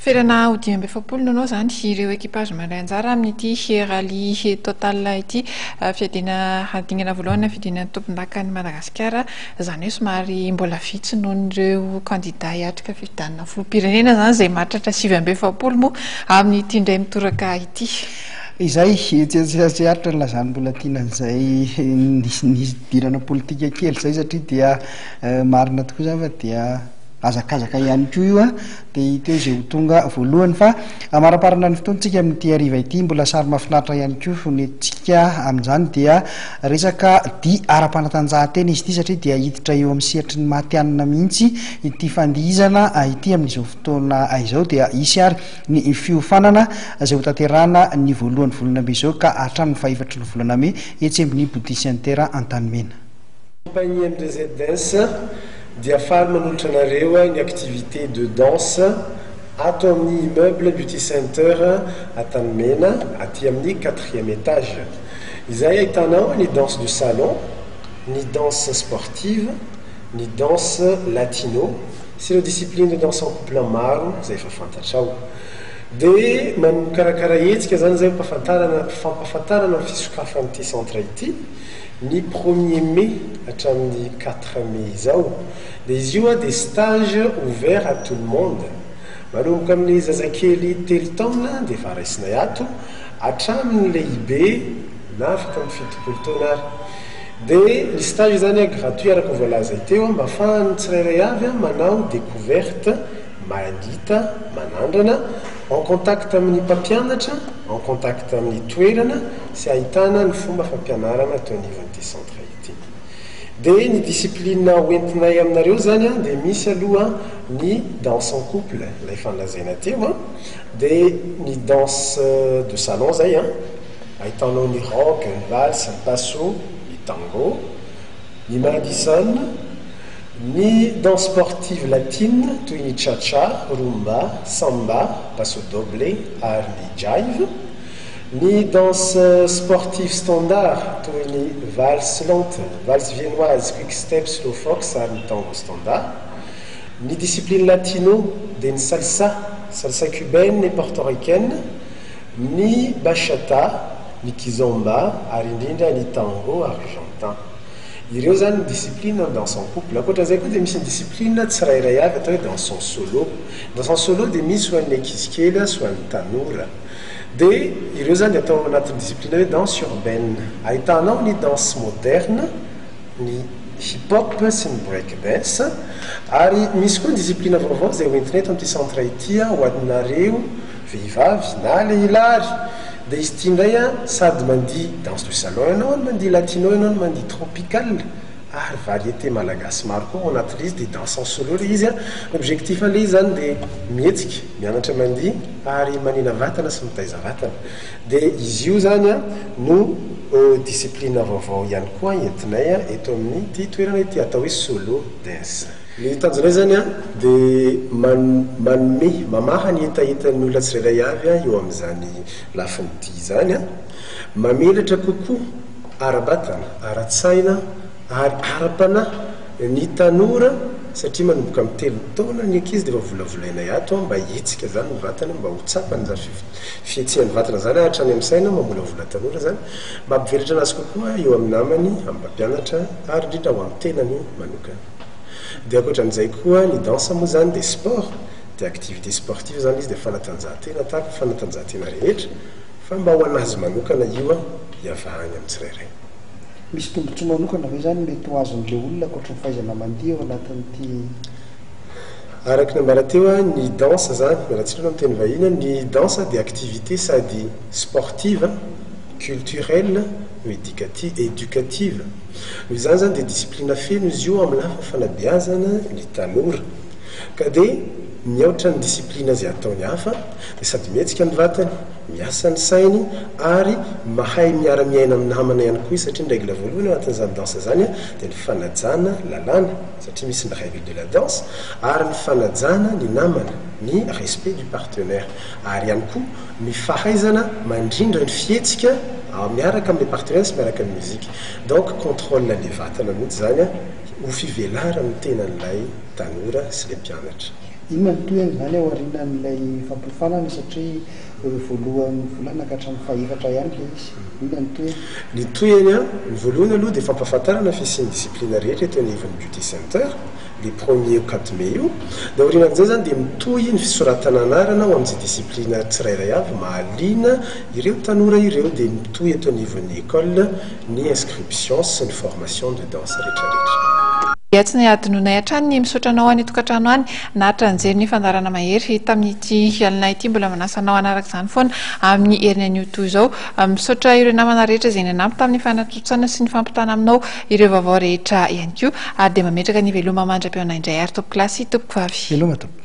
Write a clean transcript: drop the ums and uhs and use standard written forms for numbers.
Ferana ho 45 no anao izany ireo équipage mandray anjara amin'ity rallye Total ity, fiadiana dingana voalohany fiadiana ny tompondakan'i Madagasikara. Izany hoe somary mbola vitsy noho ireo kandida hiatrika fifidianana filoham-pirenena izany izay mahatratra 49 moa amin'ity indray mitoraka ity. Izay, tsy aritra ny lazan'i Mbolatiana an'izay nidirana politika kely izay satria dia marina tokoa izany fa dia hazakazaka ihany koa io an. Dia hita eo izay ho tonga voalohany fa hamaraparana ny fotoantsika amin'ity hariva ity. Mbola sary mahafinaritra ihany koa ny entintsika amin'izany dia resaka dihy ara-panatanjahantena izy ity satria dia hiditra eo amin'ny sehatry ny matihanina mihitsy ity fandihizana ity amin'izao fotoana izao. Dia hisy ary ny fiofanana izay hotanterahana ny voalohan'ny volana mey izao ka hatramin'ny fahefatry ny volana mey etsy amin'ny Boutique Center Antanimena. Compagnie M2Z Dance dia faly manolotra anareo ny activité de danse ato amin'ny immeuble Beauty Center Antanimena aty amin'ny quatrième étage izay ahitanao ny danse de salon, ny danse sportive, ny danse latino sy ireo discipline de danse en couple maro izay efa fantatrao. Dia mikarakara hetsika izany izay fampahafantarana fampahafantarana ny fisokafan'ity centre ity. Ny premier mai hatramin'ny quatre mai izao dia izy io dia stage ouvert à tout le monde manomboka amin'ny zazakely telo taona dia efa raisinay ato hatramin'ny lehibe na afaka amin'ny 70 taona ary dia ny stage izany gratuit araka ny voalaza teo mba ahafahan'ny tsirairay avy manao découverte mahita manandrana en contact amin'ny mpampianatra en contact amin'ny toerana sy ahitana ny fomba fampianarana atao anivon'ity centre ity. Dia ny discipline hoentinay aminareo izany an, dia misy aloha ny danse en couple, ilay efa nolazaina teo an, dia ny danse de salon izay an, ahitanao ny rock, ny valse, ny paso, ny tango, ny madison, ny danse sportive latine toy ny cha-cha, rumba, samba, paso doble ary ny jive. Ny danse sportive standard toy ny valse lente, valse viennoise, quick step, slow fox ary ny tango standard. Ny discipline latino dia ny salsa, salsa cubaine et portoricaine, ny bachata, ny kizomba ary indrindra ny tango argentin. Ireo izany ny discipline en danse en couple. Ankoatra izay koa dia misy ny discipline tsirairay avy atao hoe danse en solo. Danse en solo dia misy ho an'ny ankizy kely sy ho an'ny tanora. Dia ireo izany dia atao ao anatin'ny discipline hoe danse urbaine. Ahitanao ny danse moderne, ny hip hop sy ny break dance. Ary misy koa ny discipline vaovao izay hoentina eto amin'ity centre ity ho anareo vehivavy na lehilahy ary. Dia izy ity indray sady mandihy danse de salon ianao no mandihy latino ianao no mandihy tropical ary variété malagasy maro koa ao anatin'ilay izy. Dia danse en solo ilay izy. Ny objectif an'ilay izy izany dia mihetsika, mianatra mandihy. Ary manina vatana sy mitaiza vatana. Dia izy io izany no discipline vaovao ihany koa entinay eto amin'ity toerana ity, atao hoe solo dance. Ny tanjonay izany dia manome, mamaha ny hetahetan'ny olona tsirairay avy eo amin'izany lafiny dihy izany, mamelatra kokoa ara-batana, ara-tsaina ary ara-panahy ny tanora satria manomboka amin'ny 3 taona ny ankizy dia efa volavolainay ato mba hihetsika izany ny vatana, mba ho tsapany izany fihetsehan'ny vatana izany hatrany amin'ny saina, mamolavola tanora izany mba hampivelatra anazy kokoa eo amin'ny namany, amin'ny mpampianatra ary indrindra ho amin'ny tenany manokana. Dia ankoatran'izay koa ny danse moa izany dia sport, dia activité sportive izany izy dia fanatanjahantena tahaka ny fanatanjahantena rehetra fa mba ho an'azy manokana io hiavahany amin'ny tsirairay. Misy tombontsoa manokana ve izany mety ho azon'ilay olona ankoatry ny fahaizana mandihy ao anatin'ity. Araka ny ambara teo, ny danse izany, miala tsiny aloha amin'ny teny vahiny, ny danse dia activité sady sportive, culturelle no éducative. Noho izany izany dia discipline feno izy io amin'ny lafiny fanabeazana ny tanora. Ka dia mihoatra ny discipline izay ataony hafa dia sady mihetsika ny vatany, miasa ny sainy ary mahay miara-miaina amin'ny namana ihany koa izy satria ny règle voalohany ao anatin'izany danse izany dia ny fanajana lalàna satria misy ny règle de la danse ary ny fanajana ny namana, ny respect du partenaire ary ihany koa ny fahaizana mandrindra ny fihetsika miaraka amin'ilay partenaire sy miaraka amin'ny musique. Donc contrôle ny vatana mihitsy izany ho fivelaran'ny tenan'ilay tanora sy ilay mpianatra. Inona no tohiny izany aorianan'ilay fampiofanana satria voalohan'ny volana ka hatramin'ny fahefatra ihany ilay izy. Inona no tohiny? Ny tohiny an, ny voalohany aloha dia fampahafantarana ny fisian'ny discipline rehetra eto anivon'ny Beauty Center, le premier au 4 mai io. Dia aorianan'izay izany dia mitohy ny fisoratana anarana ho amin'izay discipline tsirairay avy mahaliana ireo tanora ireo dia mitohy eto anivon'ny école ny inscription sy ny formation de danse rehetrarehetra. Dia tsy nihadinoinay hatrany ny misaotra anao any an-tokantrano any naharitra nijery ny fandaharana mahery tamin'ity alina ity. Mbola manasa anao hanaraka izany foana amin'ny heriny anio toy izao. Misaotra ireo namana rehetra izay nanampy tamin'ny fanatontosana sy ny fampitana aminao ireo vaovao rehetra ihany koa. Ary dia mametraka ny veloma mandra-pihaona indray ary tompokolahy sy tompokovavy. Veloma tompoko.